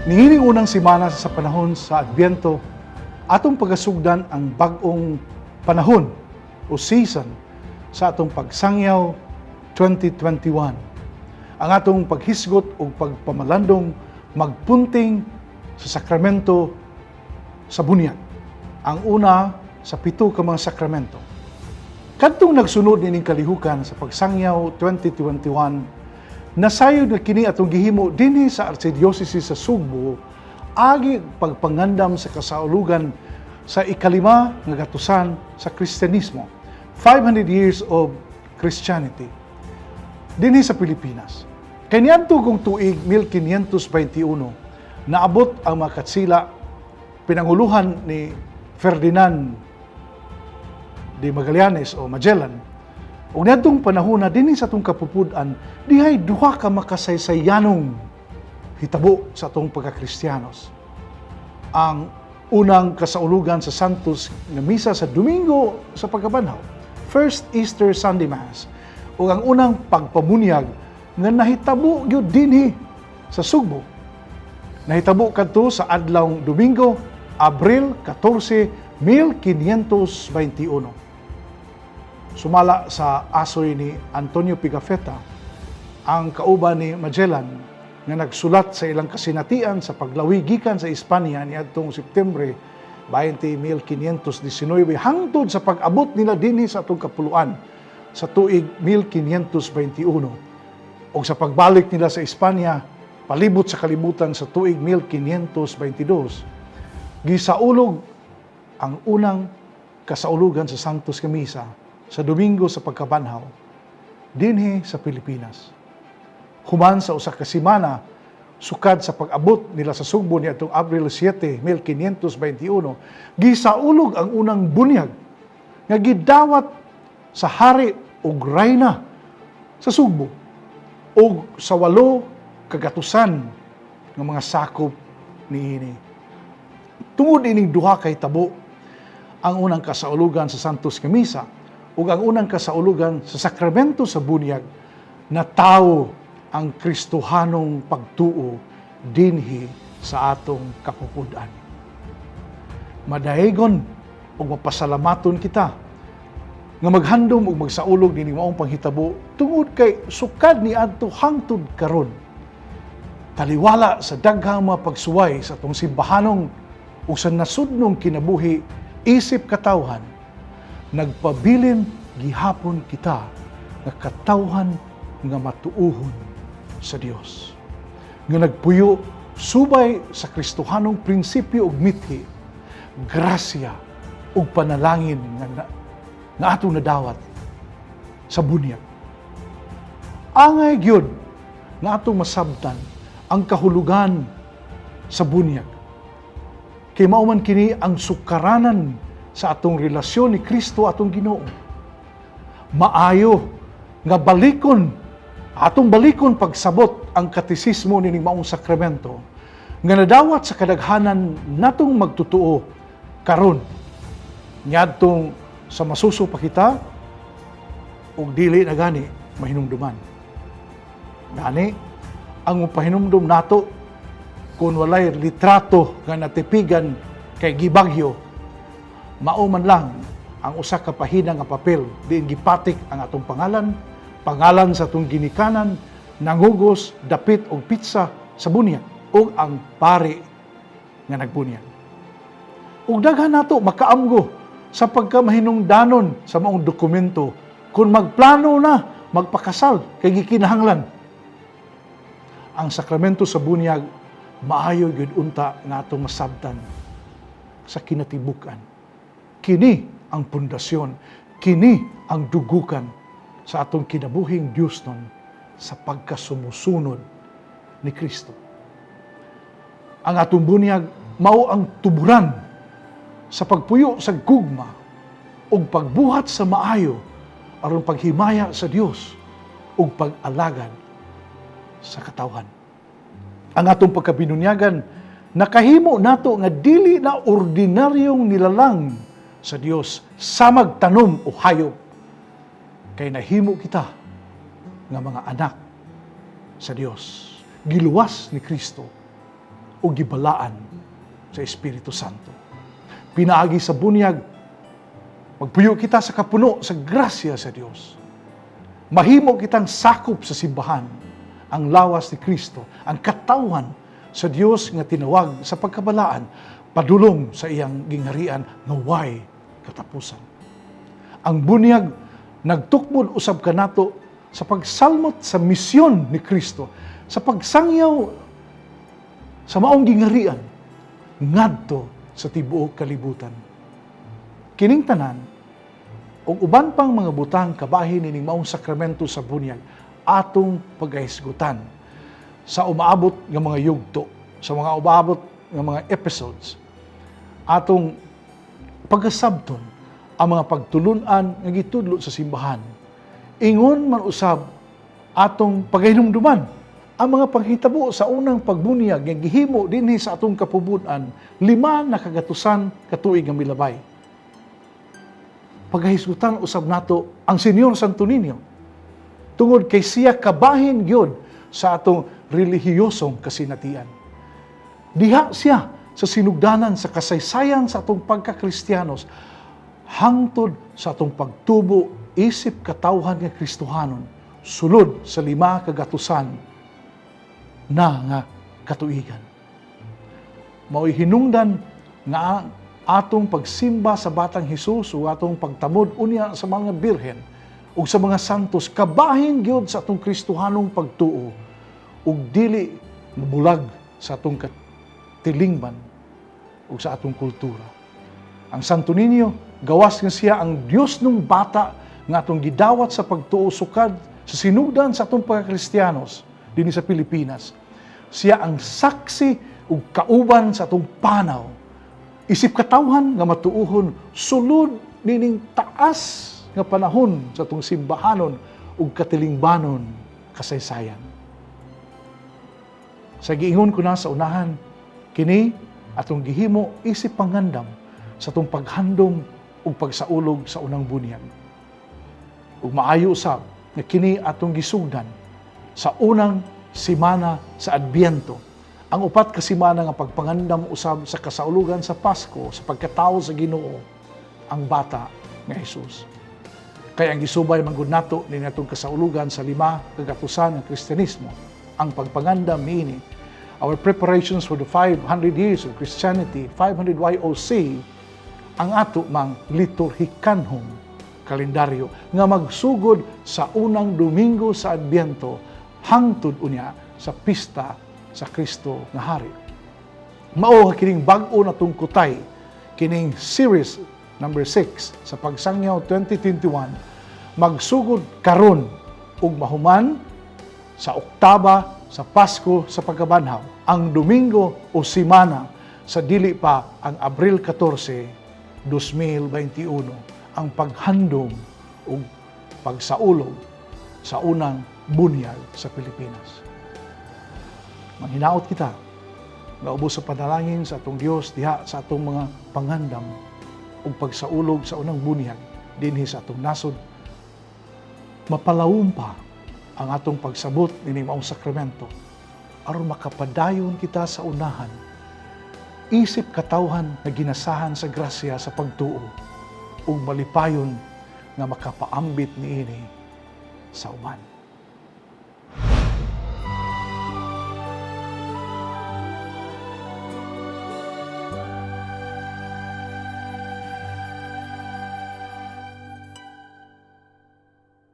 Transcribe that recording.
Niining unang simana sa panahon sa Adbyento, atong pagasugdan ang bag-ong panahon o season sa atong pagsangyaw 2021. Ang atong paghisgot o pagpamalandong magpunting sa sakramento sa bunyag. Ang una sa pito ka mga sakramento. Kadtong nagsunod nining kalihukan sa pagsangyaw 2021, nasayod nga kini atong gihimo dinhi sa Archdiocese sa Sugbo agi pagpangandam sa kasaulugan sa ikalima nga gatusan sa Kristyanismo, 500 years of Christianity dinhi sa Pilipinas. Kay niadto kung tuig 1521, naabot ang mga katsila pinanguluhan ni Ferdinand de Magallanes o Magellan. Ug niadtong panahona dinhi sa atong kapupud-an, dihay duha ka makasaysayanong hitabo sa atong pagkakristiyanos. Ang unang kasaulugan sa Santos nga misa sa Domingo sa Pagkabanhaw, First Easter Sunday Mass, ug ang unang pagpamunyag nga nahitabo gyud dinhi sa Sugbo. Nahitabo kadto sa adlawng Domingo, Abril 14, 1521. Sumala sa asoy ni Antonio Pigafetta, ang kauban ni Magellan nga nagsulat sa ilang kasinatian sa paglawig gikan sa Espanya niadtong Septembre 20, 1519 hangtod sa pag-abot nila dinhi sa atong kapuluan sa tuig 1521 o sa pagbalik nila sa Espanya palibot sa kalibutan sa tuig 1522, gisaulog ang unang kasaulugan sa Santos nga Misa sa Domingo sa Pagkabanhaw dinhi sa Pilipinas. Human sa usa ka semana sukad sa pag-abot nila sa Sugbo niadtong Abril 7, 1521, gisaulog ang unang bunyag nga gidawat sa hari ug rayna sa Sugbo ug sa walo kagatusan nga mga sakop niini. Tungod ining duha kay tabo, ang unang kasaulugan sa Santos nga Misa ug ang unang kasaulugan sa sakramento sa bunyag, na tawo ang Kristohanong pagtuo dinhi sa atong kapupud-an. Madaegon ug mapasalamaton kita nga maghandom ug magsaulog nining maong panghitabo tungod kay sukad ni adto hangtod karon, taliwala sa daghang mga pagsuway sa atong simbahanong ug sa nasudnong kinabuhi isip katawhan, nagpabilin gihapon kita nga katawhan nga matuuhon sa Dios nga nagpuyo subay sa Kristohanong prinsipyo ug mithi, grasya ug panalangin nga atong nadawat sa bunyag. Angay gyud nga atong masabtan ang kahulugan sa bunyag. Kay mao man kini ang sukaranan sa atong relasyon ni Kristo atong Ginoo. Maayo nga balikon atong balikon pagsabot ang katisismo nining maong sakramento nga nadawat sa kadaghanan natong magtutuo karon niadtong sa masuso pa kita ug dili na gani mahinumduman. Gani, ang pahinumdum nato kung walay litrato nga natipigan kay gibagyo, mao man lang ang usa ka pahina nga papel diin gipatik ang atong pangalan, pangalan sa atong ginikanan, nangugos, dapit og petsa sa bunyag ug ang pari nga nagbunyag. Ug daghan nato makaamgo sa pagkamahinungdanon sa maong dokumento kung magplano na magpakasal kay gikinahanglan. Ang sakramento sa bunyag, maayo gyud unta nga atong masabtan sa kinatibuk-an. Kini ang pundasyon, kini ang dugukan sa atong kinabuhing Diyosnon sa pagkasumusunod ni Kristo. Ang atong bunyag mao ang tuburan sa pagpuyo sa gugma ug pagbuhat sa maayo aron paghimaya sa Dios ug pag-alagad sa katawhan. Ang atong pagkabinunyagan nakahimo nato nga dili na ordinaryong nilalang sa Dios samag tanom o hayop. Kay nahimo kita nga mga anak sa Dios. Giluwas ni Kristo o gibalaan sa Espiritu Santo. Pinaagi sa bunyag, magpuyo kita sa kapuno sa grasya sa Dios. Mahimo kitang sakop sa simbahan, ang lawas ni Kristo, ang katawhan sa Dios nga tinawag sa pagkabalaan, padulong sa iyang gingharian nga way katapusan. Ang bunyag nagtukmod usab kanato sa pagsalmot sa misyon ni Kristo, sa pagsangyaw sa maong gingharian ngadto sa tibuok kalibutan. Kining tanan ug uban pang mga butang kabahin nining maong sakramento sa bunyag atong pagahisgutan sa umaabot nga mga yugto, sa mga umaabot nga mga episodes. Atong pagkasabton ang mga pagtulunan nga gitudlo sa simbahan. Ingon man usab atong pagahinumduman ang mga panghitabo sa unang pagbunyag nga gihimo dinhi sa atong kapubun-an 500 ka tuig nga milabay. Pagahisgutan usab nato ang Senyor Santo Niño tungod kay siya kabahin gyud sa atong relihiyosong kasinatian. Diha siya sa sinugdanan sa kasaysayan sa atong pagkakristiyanos hangtod sa atong pagtubo isip katawhan nga Kristohanon sulod sa 500 na nga katuigan. Mao'y hinungdan nga ang atong pagsimba sa Batang Hesus o atong pagtamod unya sa mga birhen ug sa mga santos kabahin gyud sa atong Kristohanong pagtuo ug dili mabulag sa atong katilingban ug sa atong kultura. Ang Santo Niño, gawas nga siya ang Dios nung bata nga atong gidawat sa pagtuo sukad sa sinugdan sa atong pagkakristiyanos dinhi sa Pilipinas. Siya ang saksi ug kauban sa atong panaw. Isip katawhan nga matuohon sulod nining taas nga panahon sa atong simbahanon ug katilingbanon kasaysayan. Sa giingon ko na sa unahan, kini atong gihimo isip pangandam sa atong paghandom ug pagsaulog sa unang bunyag. Ug maayo usab nga kini atong gisugdan sa unang simana sa Adbyento. Ang 4 ka semana nga pagpangandam usab sa kasaulugan sa Pasko, sa pagkatawo sa Ginoo, ang bata nga Jesus. Kaya ang gisubay man gud nato ni atong kasaulugan sa 500 ng Kristyanismo, ang pagpangandam niini. Our preparations for the 500 years of Christianity, 500 YOC, ang ato mang liturhikanhong kalendaryo nga magsugod sa unang Domingo sa Adbyento hangtod unya sa pista sa Kristo nga Hari. Mao kining bag-o natong kutay, kining series number 6 sa Pagsangyaw 2021, magsugod karon ug mahuman sa Oktaba sa Pasko sa Pagkabanhaw, ang Domingo o Simana sa dili pa ang Abril 14, 2021, ang paghandom ug pagsaulog sa unang bunyag sa Pilipinas. Manghinaot kita nga ubos sa panalangin sa atong Dios diha sa atong mga pangandam ug pagsaulog sa unang bunyag dinhi sa atong nasod, mapalawom pa ang atong pagsabot nining maong sakramento aron makapadayon kita sa unahan isip katawhan nga ginasahan sa grasya sa pagtuo ug malipayon nga makapaambit niini sa uban.